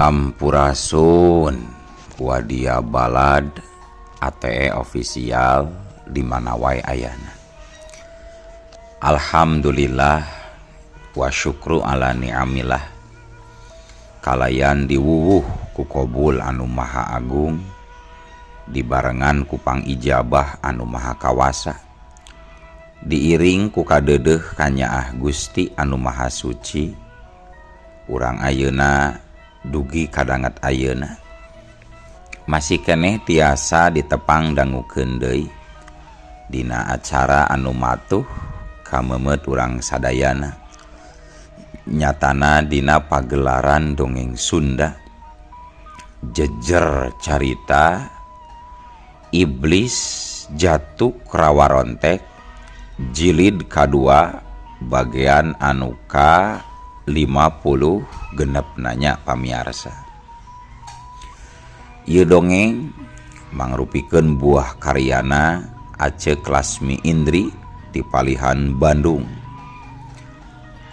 Sampurasun Wadia Balad ATE official di mana wae ayana. Alhamdulillah wa syukru ala ni'amillah kalayan diwuwuh ku kobul anu maha agung dibarengan ku pangijabah anu maha kawasa diiring ku kadeudeuh kanyaah Gusti anu maha suci urang ayeuna dugi kadanget ayeuna masih keneh tiasa ditepang dangukeun deui dina acara anu matuh kameumeut urang sadayana nyatana dina pagelaran dongeng Sunda jejer carita iblis jatuh rawarontek jilid kadua bagian anu ka 50 genep nanya pamiarsa. Ieu dongeng mangrupikeun buah karyana Acek Lasmi Indri di Palihan Bandung.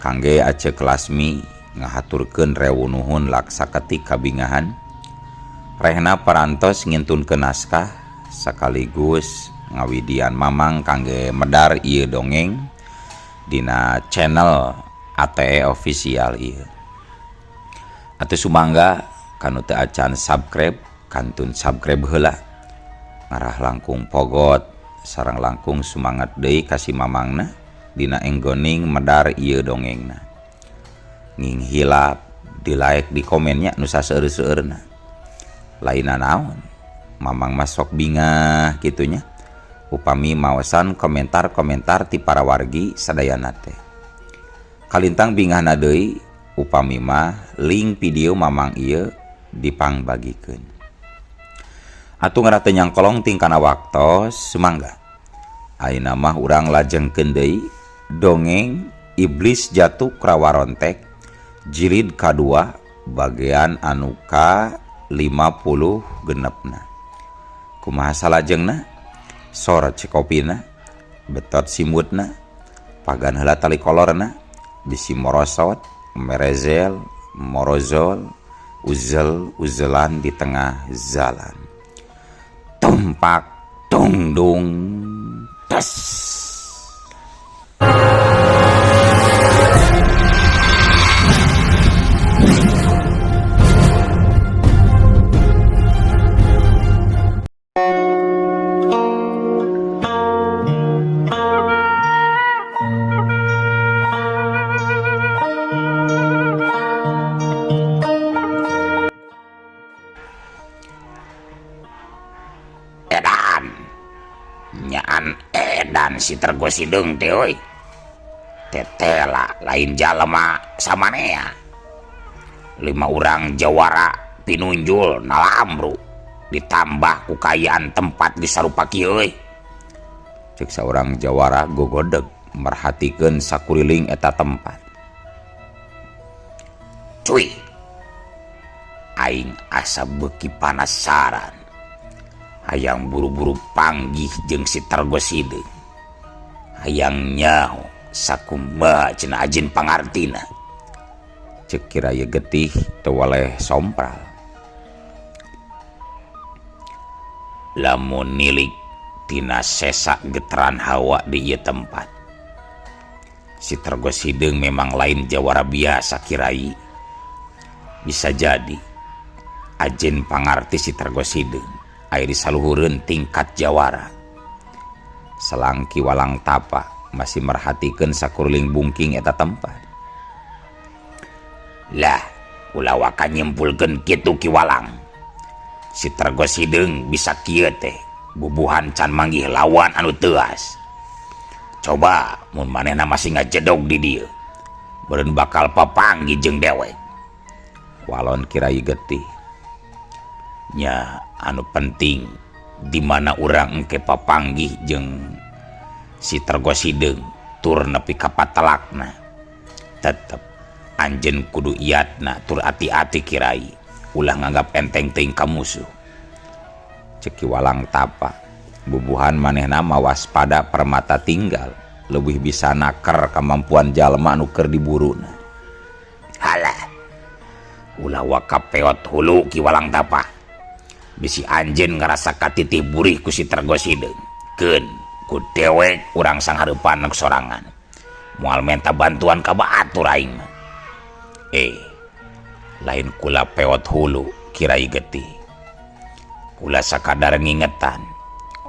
Kangge Acek Lasmi ngahaturkeun rewu nuhun laksa ketik kabingahan. Rehna parantos ngintunkeun naskah sekaligus ngawidian mamang kangge medar ieu dongeng dina channel ATE official ieu. Atuh sumangga kanu teu acan subscribe kantun subscribe heula ngarah langkung pogot sareng langkung sumangat deui ka si mamangna dina enggoning medar ieu dongengna. Nging hilap di like di komennya nu saseueur-seueurna. Lainna naon mamang mah sok bingah kitunya upami maosan komentar-komentar ti para wargi sadayana teh. Kalintang bingahna deui upami mah link video mamang ieu dipangbagikeun. Atuh ngarah teu nyangkolong tingkana waktos sumangga. Ayeuna mah urang lajengkeun deui dongeng Iblis Jatuh Krawarontek jilid kadua bagian anu ka 50 genepna. Kumaha salajengna? Sor cekopina, betot simutna, pagan heula tali kolorna, bisi morosot, merezel, morozol, uzel uzelan di tengah jalan. Tumpak tungdung tes. Edan nyaan edan si Tergo Sideung teh euy. Tetela lain jalema samanea. 5 urang jawara pinunjul nalamru ditambah ku kaayaan tempat di sarupa kieu euy. Cek saurang jawara gogodeg merhatikeun sakuriling eta tempat. Cuy, aing asa beuki panasaran. Hayang buru-buru panggih jeung si Tergo Sideung. Hayang nyaho sakumaha cenah ajin pangartina. Cek Kiraya getih teu waleh sompral. Lamun nilik tina sesa geteran hawa di ieu tempat. Si Tergo Sideung memang lain jawara biasa Kirai. Bisa jadi ajin pangarti si Tergo Sideung aya di saluhureun tingkat jawara. Selang Ki Walang Tapa masih merhatikeun sakuriling bungking eta tempat. Lah, ulah waka nyimpulkeun kitu Ki Walang. Si Tergo Sideung bisa kieu teh bubuhan can manggih lawan anu teuas. Coba mun manehna masih ngajedog di dieu, beureun bakal papanggih jeung dewek. Walon Kirai getih. Nya anu penting di mana urang engke papanggih jeung si Tergo Sideung tur nepi ka patelakna. Tetep anjeun kudu iatna tur ati-ati Kirai, ulah nganggap enteng teuing ka musuh. Cek Ki Walang Tapa, bubuhan manehna mah waspada permata tinggal, leuwih bisa naker kemampuan jalma anu keur diburuna. Halah, Ulah waka peot hulu Ki Walang Tapa. Bisi anjeun ngarasa katitih burih ku si Tergo Sideung. Keun ku dewek urang sanghareupan sorangan. Moal menta bantuan ka batur aing mah. Eh, lain kula peot hulu Ki Rai Getih. Kula sakadar ngingetan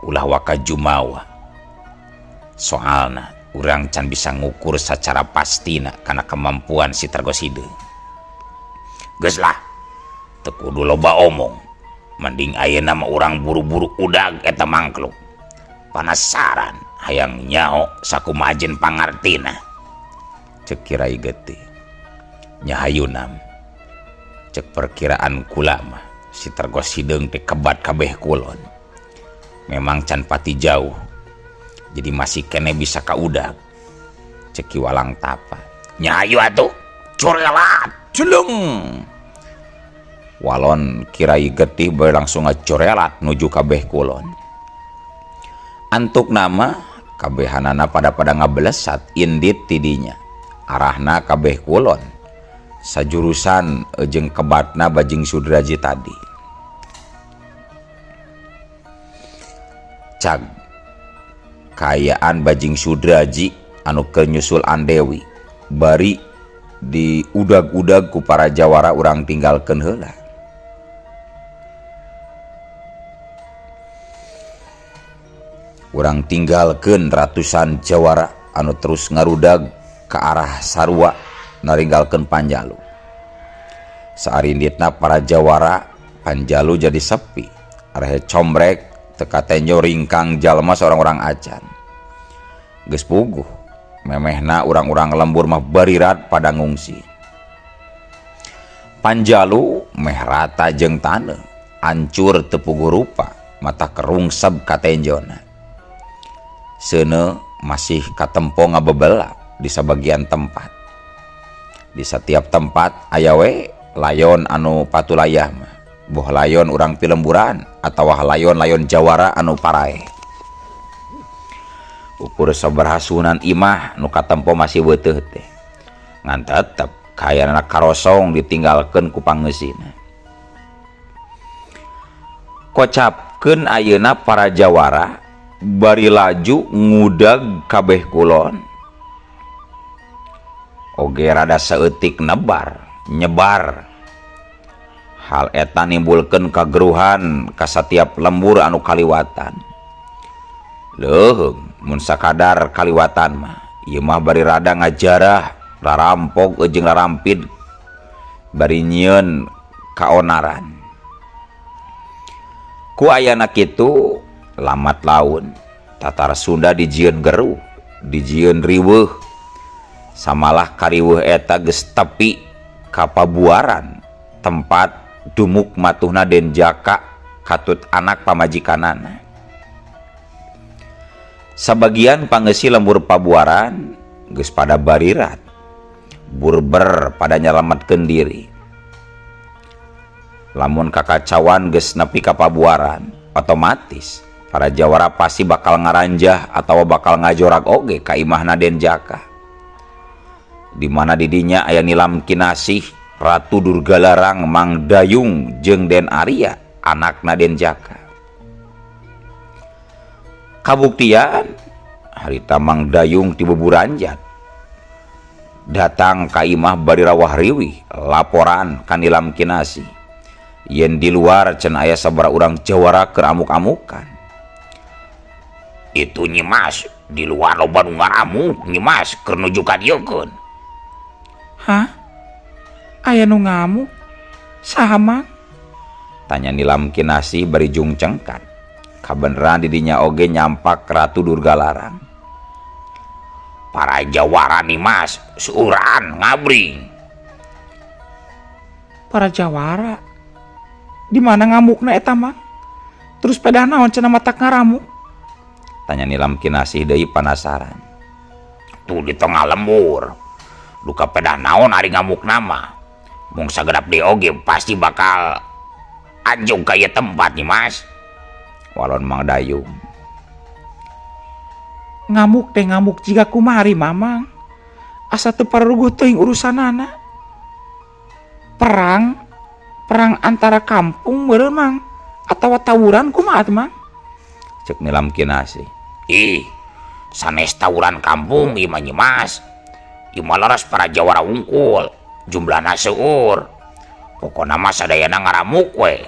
ulah waka jumawa. Soalna urang can bisa ngukur sacara pastina kana kemampuan si Tergo Sideung. Geus lah, teu kudu loba omong. Mending ayeuna mah urang buru-buru udag eta mangkluk. Panasaran hayang nyaho sakumaha ajen pangartina. Cek Ki Rai Getih. Nya hayu Nam. Cek perkiraan kula mah si Tergo Sideung teh kebat kabeh kulon. Memang can pati jauh. Jadi masih kene bisa kaudag. Cek Ki Walang Tapa. Nya hayu atuh. Corelat, jeleng. Walon Ki Rai Getih bae langsung ngacorelat nuju kabeh kulon. Antuk nama kabehanana pada-pada ngabelesat indit tidinya. Arahna kabeh kulon. Sajurusan jeung kebatna Bajing Sudraji tadi. Cag kaayaan Bajing Sudraji anu keur nyusul Andewi bari diudag-udag ku para jawara urang tinggalkeun heula. Urang tinggalkeun ratusan jawara anu terus ngarudag ke arah Sarua naringgalkeun Panjalu. Saarinditna para jawara Panjalu jadi sepi. Arehe combrek teka tenjo ringkang jalma seorang-orang acan. Geus puguh memehna urang-urang lembur mah barirat pada ngungsi. Panjalu meh rata jeung taneuh, ancur teu puguh rupa, mata kerungseb katenjona. Seuneu masih katempo ngabebela di sabagian tempat. Di setiap tempat aya we layon anu patulayah mah. Boh layon urang pilemburan atawa layon-layon jawara anu paraeh. Ukur sabaraha suhunan imah nu katempo masih weuteuh teh. Ngan tetep kaayana karosong ditinggalkeun ku pangeusina. Kocapkeun ayeuna para jawara bari laju ngudag kabeh kulon. Oge rada saeutik nebar, nyebar. Hal eta nimbulkeun kageruhan ka satiap lembur anu kaliwatan. Leuheung mun sakadar kaliwatan mah, ieu mah bari rada ngajarah, rarampok jeung rarampid bari nyieun kaonaran. Ku ayana kitu lamat laun Tatar Sunda dijieun geruh, dijieun riweuh. Samalah kariweuh eta geus tepi ka pabuaran tempat dumuk matuhna Den Jaka katut anak pamajikanana. Sabagian pangeusi lembur pabuaran geus pada barirat, burber pada nyalametkeun diri. Lamun kakacauan geus nepi ka pabuaran, otomatis para jawara pasti bakal ngaranjah atawa bakal ngajorag oge ka imahna Den Jaka. Di mana didinya aya Nilam Kinasih, Ratu Durgalarang, Mang Dayung jeung Den Arya, anakna Den Jaka. Kabuktian harita Mang Dayung ti buburanjat datang ka imah bari rawah riwih laporan ka Nilam Kinasih yen di luar can aya sabaraha urang jawara keur amuk-amukan. Itu Nyi Mas di luar loba nu ngaramuk Nyi Mas keur nuju ka dieu keun. Hah? Aya nu ngamuk? Saha Mang? Tanya Nilam Kinasih bari jung cengkat. Kabeneran didinya oge nyampak Ratu Durgalarang. Para jawara nih Mas, seuran ngabring. Para jawara? Di mana ngamukna eta Mang? Terus pedah naon cenah matak ngaramuk? Tanya Nilam Kinasih deui panasaran. Tuh di tengah lembur. Duka pedah naon ari ngamukna mah. Mung sagenap deui oge pasti bakal anjung ka ieu tempat nih Mas. Walon Mang Dayung. Ngamuk teh ngamuk jiga kumari Mamang. Asa teu paruguh teuing urusanana. Perang perang antara kampung meureun, Mang, atawa tawuran, kumaha atuh, Mang? Cek Nilam Kinasih. Ih, sanes tawuran kampung ieu mah, Nyi Mas. Ieu mah leres para jawara wungkul, jumlahna seueur. Pokona mah sadayana ngaramuk we.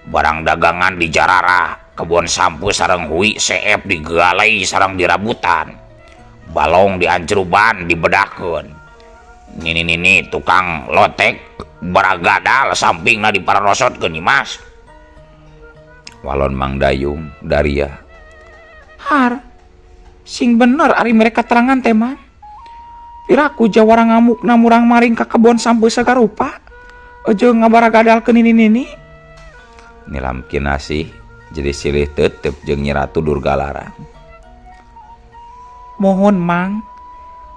Barang dagangan dijararah, kebon sampeu sareng hui seep digalai sareng dirabutan. Balong diancruban, dibedahkeun. Nini-nini tukang lotek baragadal sampingna dipararosotkeun, Nyi Mas. Walon Mang Dayung daria. Har, sing bener ari mere katerangan teh, Mang. Piraku jawara ngamukna murang maring ka kebon sampeu sagarupa jeung ngabaragadalkeun nini-nini? Nilam Kinasih jadi silih tetep jeung Nyi Ratu Durgalarang. Mohon, Mang,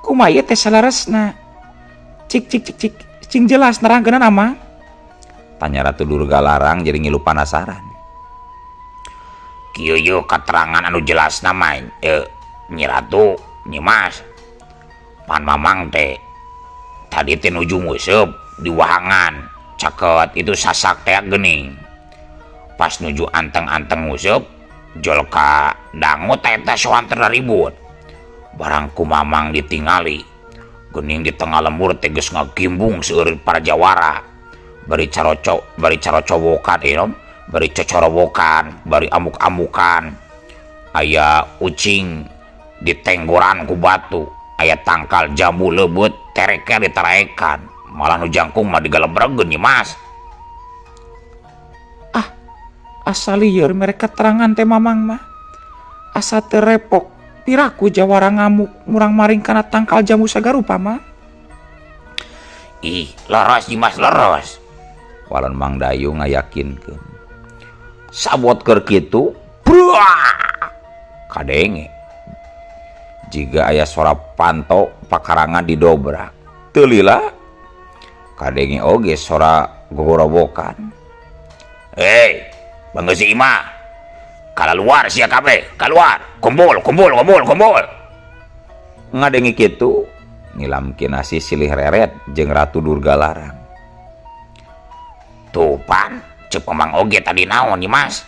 kumaha ieu teh saleresna? Cik cik cik cik cing jelas nerangkeunana, Mang. Tanya Ratu Durgalarang jadi ngilu panasaran. Kieu yeuh katerangan anu jelasna mah, Nyi Ratu, Nyi Mas. Pan Mamang teh tadi teh nuju nguseup di wahangan caket itu sasak teh geuning. Pas nuju anteng-anteng nguseup jol ka dangu teh eta soanterna ribut. Barang ku Mamang ditingali geuning di tengah lembur teh geus ngagimbung seueur para jawara. Bari caroco, bari carocowokan, bari cocorowokan, bari amuk-amukan. Aya ucing ditenggoran ku batu, aya tangkal jambu leubeut tereke ditaraekan, malah nu jangkung mah digalebregeun, Nyi Mas. Ah, asa lieur mere katerangan teh Mamang mah. Asa teu repok. Piraku jawara ngamuk murang maring kana tangkal jambu sagarupa, Mang? Ih, leres, Nyi Mas, leres. Walon Mang Dayung ngayakinkeun. Sabot keur kitu, bruak, kadenge jiga aya suara panto pakarangan didobrak. Teu lila kadenge oge suara gogorowokan. Hei, bangga si imah. Kalaluar sia kabeh, keluar. Kumpul, kumpul, kumpul, kumpul. Ngadenge kitu, Nilam Kinasih silih reret jeung Ratu Durgalarang. Tuh pan, cek Mamang oge tadi naon, Nyi Mas?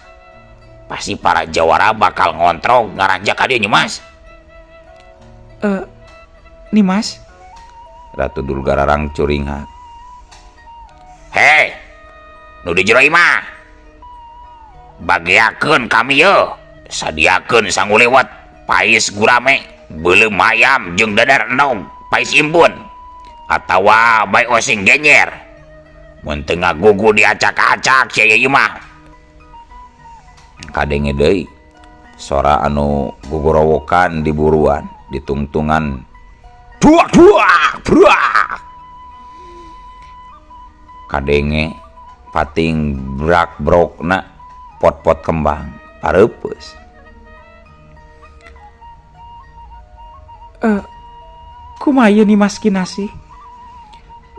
Pasti para jawara bakal ngontrol ngaranjak ka dieu, Nyi Mas. Nyi Mas. Ratu Durgalarang curinghak. Hei, nu di jero imah. Bageakeun kami ye. Sadiakeun sangu lewat, pais gurame, beuleum hayam jeung dadar endog, pais impun. Atawa bae osing genyer. Mun teu ngagugu diacak-acak sia ieu mah. Kadenge deui sora anu gogorowokan di buruan ditungtungan duak duak bruak. Kadenge pating brak brokna pot-pot kembang pareupeus. Kumaha ieu, Nimas Kinasih?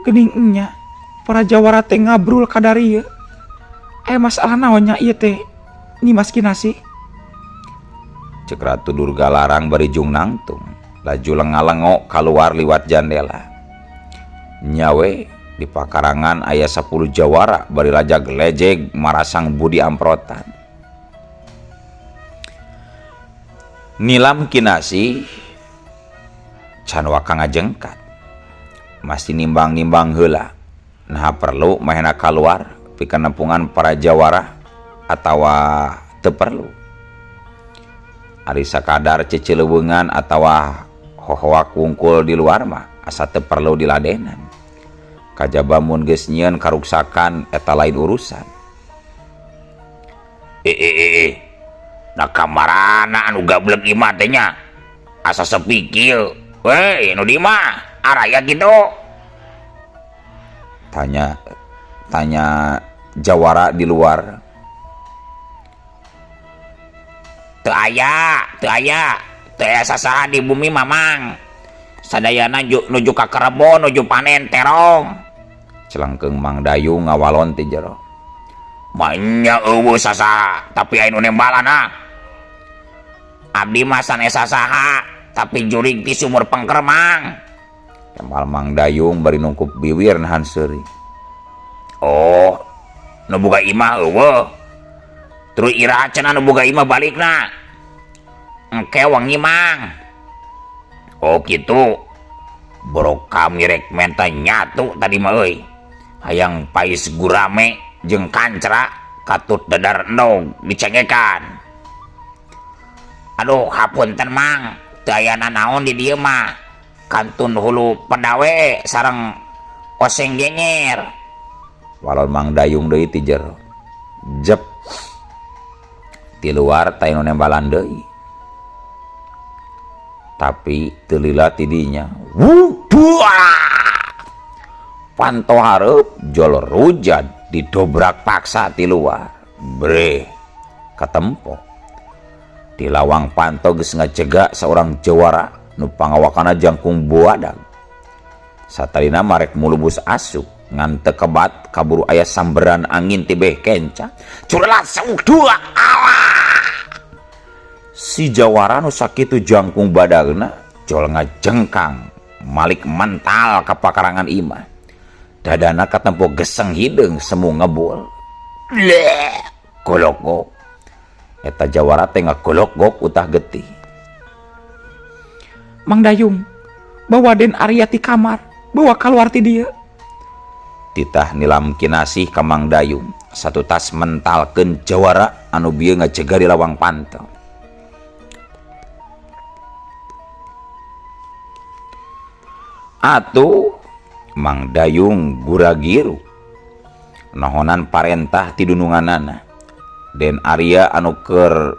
Geuning nya para jawara teh ngabrul kadarieu. Aya masalah naon nya ieu teh, Nimas Kinasih? Cek Ratu Durgalarang bari jung nangtung laju lenga-lengo kaluar liwat jandela. Nyawe di pakarangan aya 10 jawara bari lajag lejeg marasang budi amprotan. Nilam Kinasih can waka ngajengkat, masih nimbang-nimbang heula. Nah, perlu mahena kaluar pikeun nempungan para jawara atawa teu perlu. Ari sakadar cecileuweungan atawa hohoak wungkul di luar mah asa teu perlu diladenan. Kajaba mun geus nyieun karuksakan eta lain urusan. Nah, kamarana anu gablek imah teh nya? Asa sepi kieu. Weh, nu di imah araya kitu. Tanya tanya jawara di luar. Teu aya, teu aya, teu aya sasaha di bumi, Mamang. Sadayana nuju ka kerebo, nuju panen terong. Celengkeung Mang Dayung ngawalon ti jero. Manya eueuh sasaha, tapi aya nu nembalan ah. Abdi mah sanes sasaha, tapi jurig ti sumur pengker, Mang. Tembal Mang Dayung bari nungkup biwir nahan seuri. Oh, nu boga imah eueuh. Terus iraha cenah nu boga imah balikna? Engke wengi, Mang. Oh, kitu. Boro kami rek menta nyatu tadi mah euy. Hayang pais gurame jeung kancra katut dadar endog dicengekan. Aduh, hapunten Mang, teu aya nanaon di dieu mah. Kantun hulu pedawe sareng oseng genyer. Walon Mang Dayung deui ti jero. Jep. Ti luar teh nu nembalan deui. Tapi teu lila ti dinya. Wuduh! Panto hareup jol rujat didobrak paksa ti luar. Breh, katempo. Di lawang panto geus ngajega seorang jawara nu pangawakana jangkung buadag. Satarina marek mulubus asup ngan teu kebat kaburu aya samberan angin tibeh kenca. Curelat sauk dua Allah. Si jawara nu sakitu jangkung badagna jol ngajengkang malik mental ka pakarangan imah. Dadana katempo geseng hideung semu ngebul. Bleh, golok-gok. Eta jawara teh ngagolok-gok utah getih. Mang Dayung, bawa Den Arya ti kamar, bawa kaluar ti dieu. Titah Nilam Kinasih ka Mang Dayung, satu tas mentalkeun jawara anu bieu ngajega di lawang panto. Atuh Mang Dayung guragiru nohonan parentah ti dununganana. Den Arya anu keur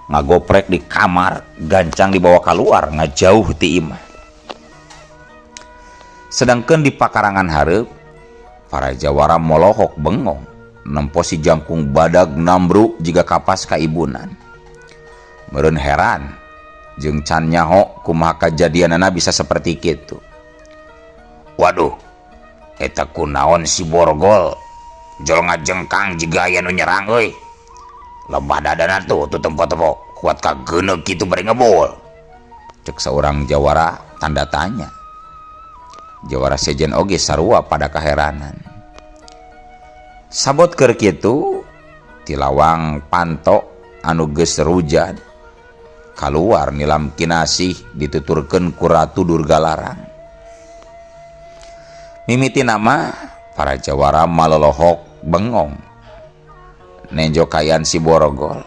ngagoprek di kamar gancang dibawa keluar ngajauh ti imah. Sedangkan di pakarangan hareup para jawara molohok bengong nempo si jangkung badag nambruk jiga kapas kaibunan. Meureun heran jeung can nyaho kumaha kajadianana bisa seperti kitu. Waduh, eta kunaon si borgol jol ngajengkang jiga aya nu nyerang euy. Lebah dadana tuh tuh tempo-tempo kuat kageuneuh kitu bari ngebul. Cek saurang jawara tanda tanya. Jawara sejen oge sarua pada kaheranan. Sabot keur kitu ti lawang panto anu geus rujad kaluar Nilam Kinasih dituturkeun ku Ratu Durgalarang. Mimiti nama para jawara malolohok bengong nenjo kayan si borogol.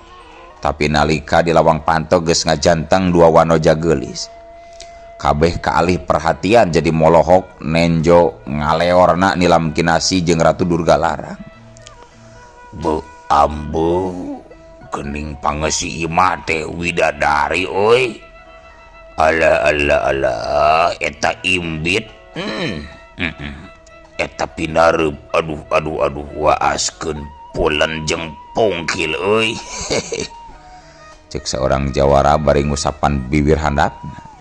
Tapi nalika di lawang panto geus ngajanteng dua wanoja geulis. Kabeh kaalih perhatian jadi molohok nenjo ngaleorna Nilam Kinasih jeung Ratu Durgalarang. Beuh ambu geuning pangeusi imah teh widadari euy. Alah alah alah eta imbit. Eta pinareup aduh aduh aduh waaskeun pulen jeung pungkil euy. Cek seorang jawara bari ngusapan bibir handapna.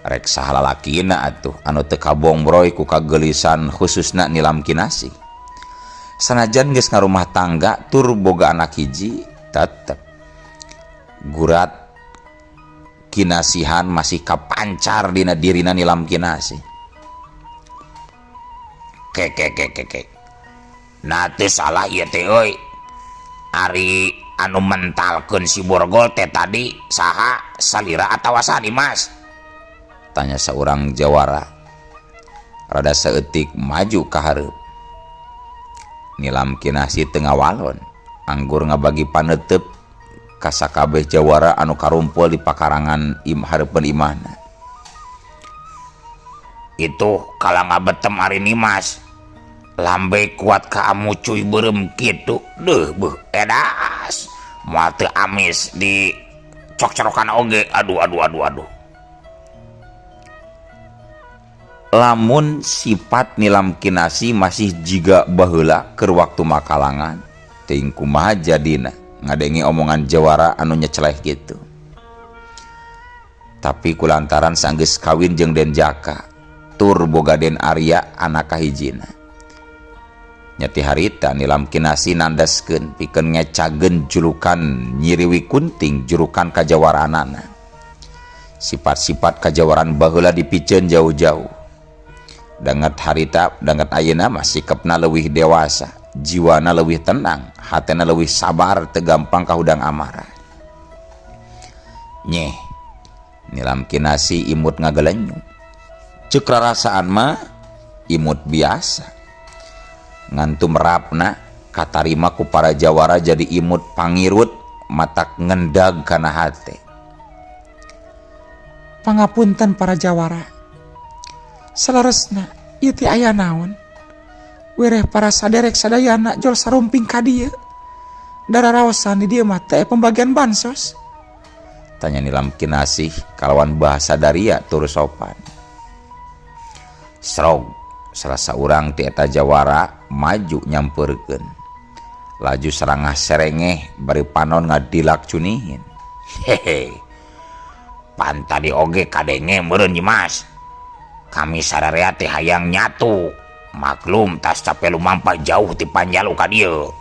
Rek saha lalakina atuh anu teu kabongbroy ku kageulisan khususna Nilam Kinasih. Sanajan geus ngarumah tangga tur boga anak hiji tetep gurat kinasihan masih kapancar dina dirina Nilam Kinasih. Ke ke ke ke ke. Nah teu salah ieu teh euy. Ari anu mentalkeun si borgol teh tadi saha salira atawa sani Mas? Tanya seorang jawara. Rada saeutik maju ka hareup. Nilam Kinasih teu ngawalon, anggur ngabagi paneuteub ka sakabeh jawara anu karumpul di pakarangan hareupeun imahna. Itu kala ngabetem ari Nimas. Lambe kuat ka amu cuy beureum kitu. Deuh beuh edas. Moal teu amis di cok-corokan oge. Aduh aduh aduh aduh. Lamun sifat Nilam Kinasih masih jiga baheula keur waktu makalangan, teuing kumaha jadina ngadenge omongan jawara anu nyeceleh kitu. Tapi kulantaran sanggeus kawin jeung Den Jaka, tur boga Den Arya anak kahijina. Nyati harita Nilam Kinasih nandaskeun pikeun ngecageun julukan Nyiriwi Kunting jurukan kajawaranana. Sifat-sifat kajawaran baheula dipiceun jauh-jauh. Danget harita danget ayeuna mah sikepna leuwih dewasa, jiwana leuwih tenang, hatena leuwih sabar, teu gampang kahudang amarah. Nyeh, Nilam Kinasih imut ngagelenyum. Ceuk rarasaan mah imut biasa. Ngan tumrapna katarima ku para jawara jadi imut pangirut matak ngendag kana hate. Pangapunten para jawara. Saleresna ieu teh aya naon? Wereh para saderek sadayana jol sarumping ka dieu. Dararaosan di dieu mah teh pembagian bansos. Tanya Nilam Kinasih kalawan bahasa daria tur sopan. Srog salah saurang ti eta jawara maju nyampeurkeun. Laju serangah serengeh bari panon ngadilak cunihin. Hehe. Pan tadi oge kadenge meureun Nyi Mas. Kami sararea teh hayang nyatu. Maklum tas capek lumampah jauh ti Panjalu ka dieu.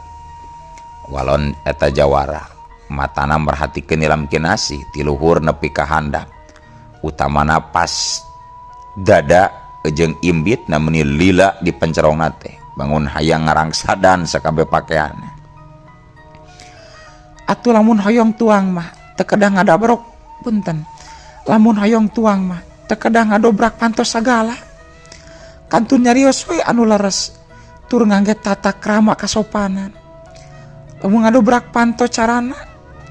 Walon eta jawara matana merhatikeun Nilam Kinasih ti luhur nepi ka handap. Utamana pas dada jeung imbit na meuni lila di pencerongna teh. Bangun hayang ngarangsadan sakabeh pakeanna. Atuh lamun hoyong tuang mah teu kedah ngadabrok punten. Lamun hoyong tuang mah teu kedah ngadobrak pantos sagala. Kantun nyarios we anu leres tur ngangge tata krama kasopanan. Lamun ngadobrak panto carana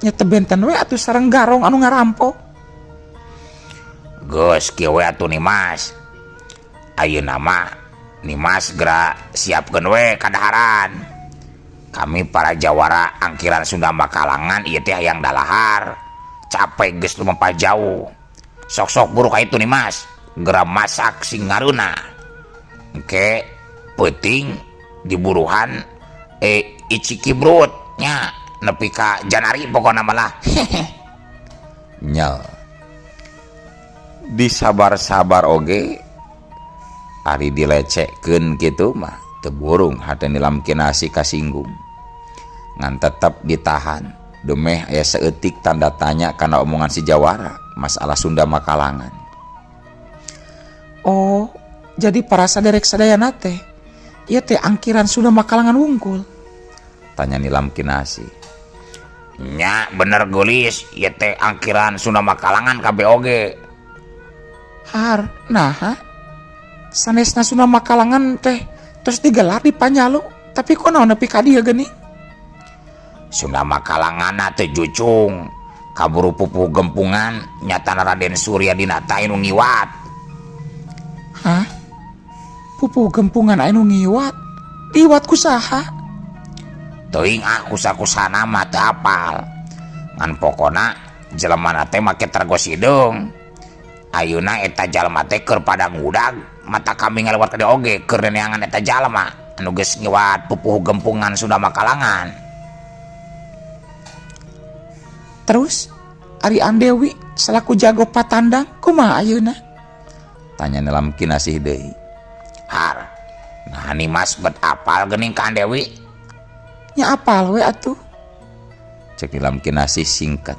nya teu benten we atuh sareng garong anu ngarampok. Geus kieu we atuh Ni Mas. Ayeuna mah Ni Mas geura siapkeun we kadaharan. Kami para jawara angkiran Sunda Makalangan ieu teh hayang dalahar. Capek geus lumampah jauh. Sok-sok buru ka itu Ni Mas. Geura masak sing ngareunah. Engke peuting diburuhan icikibrut nya nepi ka Janari pokona mah lah. Nyel. Disabar-sabar oge ari dilecehkeun kitu mah teu burung hate Nilam Kinasih kasinggung. Ngan tetep ditahan dumeh aya saeutik tanda tanya kana omongan si jawara masalah Sunda Makalangan. Oh, jadi para saderek sadayana teh ieu teh angkiran Sunda Makalangan wungkul? Tanya Nilam Kinasih. Nya bener geulis, ieu teh angkiran Sunda Makalangan kabeh oge. Har, naha? Sanesna Sunda Makalangan teh terus digelar di Panjalu, tapi kok naon nepi ka dieu geuning? Sunda Makalangan teh jucung, kaburu pupuh gempungan nyatana Raden Surya Dinata anu ngiwat. Hah? Pupuh gempungan anu ngiwat? Diiwat ku saha? Teuing ah kusa-kusana mah teu apal. Ngan pokona jelema teh make tergos hideung. Ayeuna eta jalma teh keur pada ngudag, mata kami ngalewat ka dieu oge keur neangan eta jalma anu geus ngiwat pupuh gempungan Sunda Makalangan. Terus Ari Andewi selaku jago patandang kumaha ayeuna? Tanya Nilam Kinasih deui. Har, nah Ni Mas bet apal geuning ka Andewi? Nya apal we atuh. Cek Nilam Kinasih singkat.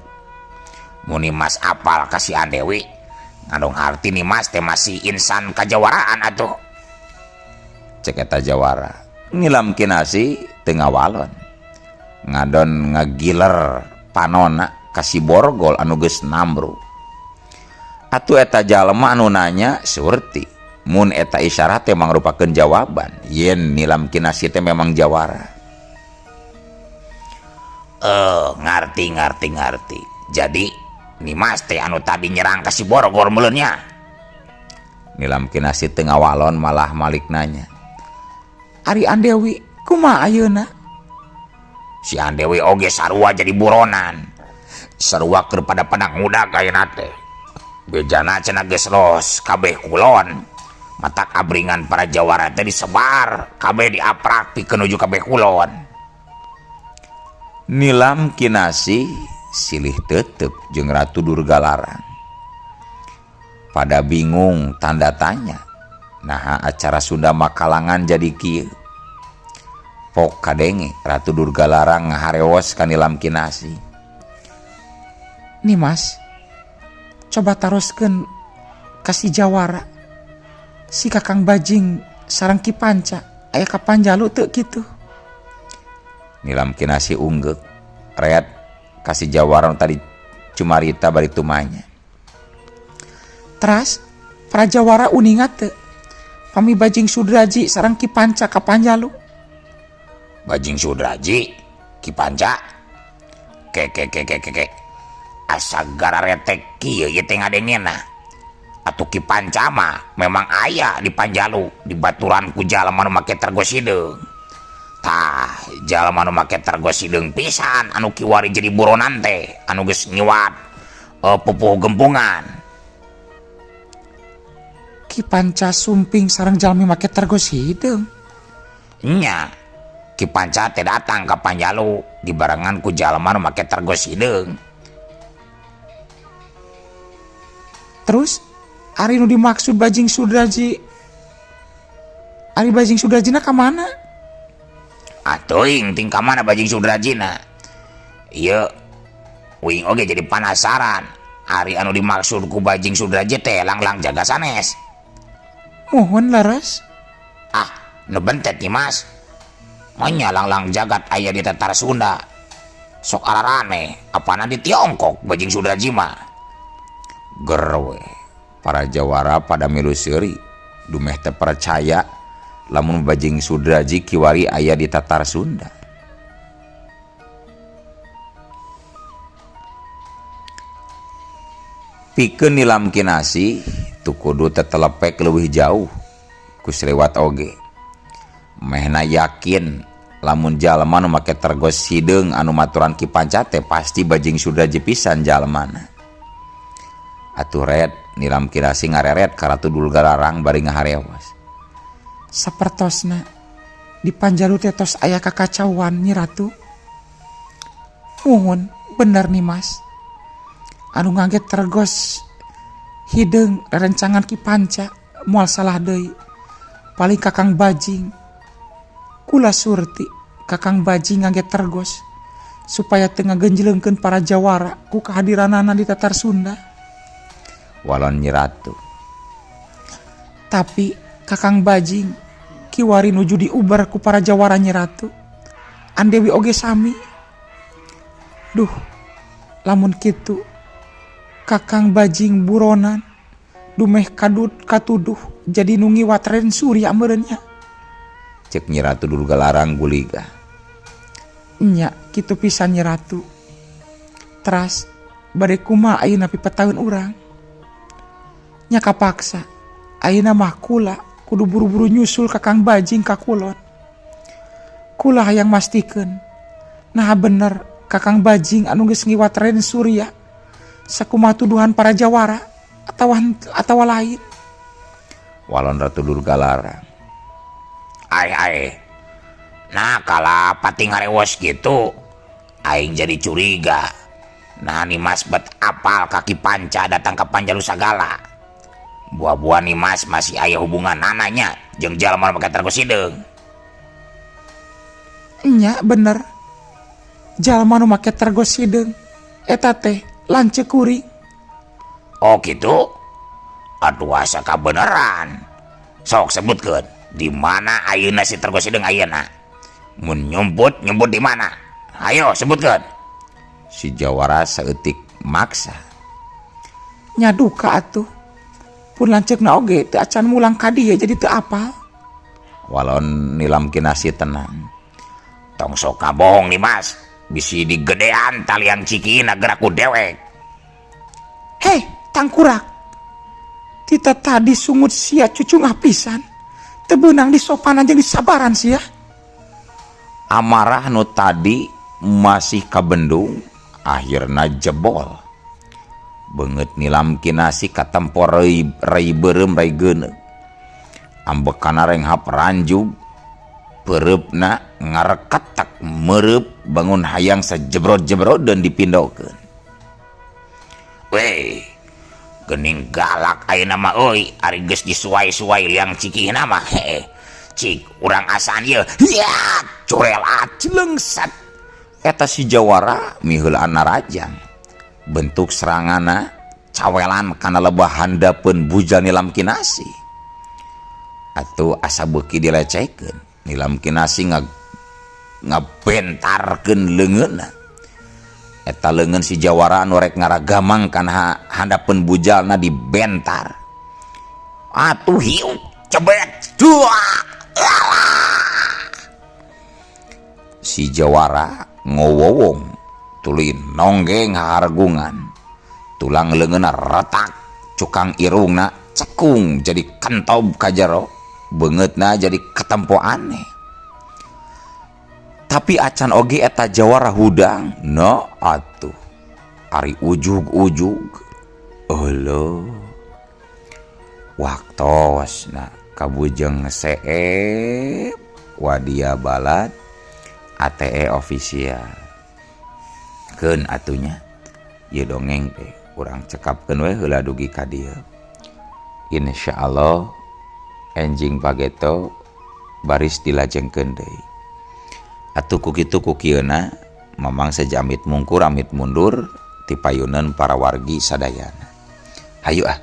Mun Ni Mas apal ka si Andewi, ngadong arti Ni Mas teh masih insan kajawaraan atuh. Cek eta jawara. Nilam Kinasih teu ngawalon. Ngadon ngagiler panona ka si borgol anu geus namru. Atuh eta jalma anu nanya surti. Mun eta isyarat teh mangrupakeun jawaban yen Nilam Kinasih teh memang jawara. Ngarti ngarti ngarti. Jadi Ni Mas teh anu tadi nyerang ka si Borgol meuleun nya. Nilam Kinasih teu ngawalon malah malik nanya. Ari Andewi kumaha ayeuna? Si Andewi oge sarua jadi buronan. Sarua keur pada padang ngudag ayeuna teh. Bejana cenah geus los kabeh kulon. Matak abringan para jawara teh disebar, kabeh diaprak pikeun nuju kabeh kulon. Nilam Kinasih silih tetep jeung Ratu Durga Larang. Pada bingung tanda tanya. Naha acara Sunda Makalangan jadi kieu. Pok kadenge Ratu Durga Larang ngaharewos ka Nilam Kinasih. Ni Mas, coba taroskeun ka si jawara. Si Kakang Bajing sareng Ki Panca aya ka Panjalu teu kitu? Nilam Kinasih unggeuk reat ka si jawara nu tadi cumarita bari tumanya. Teras para jawara uninga teu pami Bajing Sudraji sareng Ki Panca ka Panjalu? Bajing Sudraji, Ki Panca. Ke ke ke ke ke ke. Asa gararetek kieu ieu teh ngadengena. Atuh Ki Panca mah memang aya di Panjalu dibaturan ku jalma nu make tergos hideung. Tah, jalma nu make tergos hideung pisan anu kiwari jadi buronan teh anu geus ngiwat pupuh gempungan. Ki Panca sumping sareng jalmi make tergos hideung. Nya, Ki Panca teh datang ka Panjalu dibarengan ku jalma nu make tergos hideung. Terus ari nu dimaksud Bajing Sudraji, ari Bajing Sudrajina ka mana? Atuh ting ka mana Bajing Sudrajina? Ieu uing oge jadi penasaran. Ari anu dimaksud ku Bajing Sudraji teh langlang jaga sanes. Mohon leres. Ah, nu bentet nih Mas. Monya langlang jagat aya di Tatar Sunda. Sok ararane, apana di Tiongkok Bajing Sudraji mah. Gerwe. Para jawara pada milu seuri, dumeh teu percaya lamun Bajing Sudraji kiwari aya di Tatar Sunda. Pikeun Nilam Kinasih tu kudu tetelepek leuwih jauh ku Sriwat oge. Mehna yakin lamun jalma nu make tergos hideung anu maturan Ki Panca teh pasti Bajing Sudraji pisan jalmana. Atuh red Nilam Kinasih ngareret ka Ratu Durgalarang bari ngaharewas. Sapertosna di Panjalu teh tos aya kakacauan Nyi Ratu. Muhun bener nih Mas. Anu ngangge tergos hideung rerencangan Ki Panca moal salah deui. Paling Kakang Bajing. Kula surti Kakang Bajing ngangge tergos supaya teu ngagenjleungkeun para jawara ku kehadiranana di Tatar Sunda. Walon Nyi Ratu. Tapi Kakang Bajing kiwari nuju diuber ku para jawara Nyi Ratu. Andewi oge sami. Duh, lamun kitu Kakang Bajing buronan dumeh kadut katuduh jadi nu ngiwat Raden Surya meureun nya. Cek Nyi Ratu Durgalarang guliga. Nya kitu pisan Nyi Ratu. Teras bade kumaha ayeuna pipetaeun urang? Nya kapaksa ayeuna mah kula kudu buru-buru nyusul Kakang Bajing ka kulon. Kula hayang mastikeun naha bener Kakang Bajing anu geus ngiwat Raden Surya sakumaha tuduhan para jawara atawa lain. Walon Ratu Durgalarang. Ai ai. Nah kala pati ngarewos gitu aing jadi curiga. Nah Nimas bet apal kaki Panca datang ke Panjalu sagala. Buah-buah Nimas masih aya hubungan ananya jeung jalma make tergos hideung. Nya bener. Jalma nu make tergos hideung eta teh lanceuk kuring. Oh gitu. Aduh asa kabeneran. Sok sebutkeun di mana ayeuna si tergos hideung ayeuna. Mun nyumput, nyumput di mana? Ayo sebutkeun. Si jawara saeutik maksa. Nya duka atuh. Pun lanceukna oge teu acan mulang ka dieu jadi teu apal. Walon Nilam Kinasih tenang. Tong sok kabohong nih Mas. Bisi digedean talian cikina gerak ku dewek. Hei, tangkurak. Tita tadi sungut sia cucungah pisan. Teu beunang disopanan jeung disabaran sia. Amarah nu tadi masih kabendung akhirna jebol. Beungeut Nilam Kinasih katempor rai beureum rai geuneuk. Ambekana renghap ranjug, peureupna ngareketek meureub bangun hayang sajebrot-jebrot dan dipindokeun. Weh, geuning galak ayeuna mah euy, ari geus disuai-suai liang cikihna mah. Heeh. Cik, urang asaan ieu. Hiat, curel aclengsat. Eta si jawara miheulaan narajang. Bentuk serangana cawelan kana lebah handapeun bujal Nilam Kinasih. Atuh asa beuki dilecekeun. Nilam Kinasih ngabentarkeun leungeunna. Eta leungeun si jawara anu rek ngaragamang kana handapeun bujalna dibentar. Atuh hiuk cebet dua. Si jawara ngowowong tuluy nonggeng hahargungan. Tulang leungeunna retak, cukang irungna cekung jadi kentob ka jero, beungeutna jadi katempo aneh. Tapi acan oge eta jawara hudang, no atuh. Ari ujug-ujug. Euleuh. Waktosna kabujeng seep wadia balad ATE official. Keun atunya ieu dongeng teh urang cekapkeun we heula dugi ka dieu. Insyaallah enjing pageto baris dilajengkeun deui. Atuh ku kitu ku kieuna mamang sejamit mungkur amit mundur ti payuneun para wargi sadayana. Hayu ah.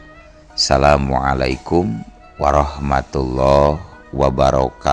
Assalamualaikum warahmatullahi wabarakatuh.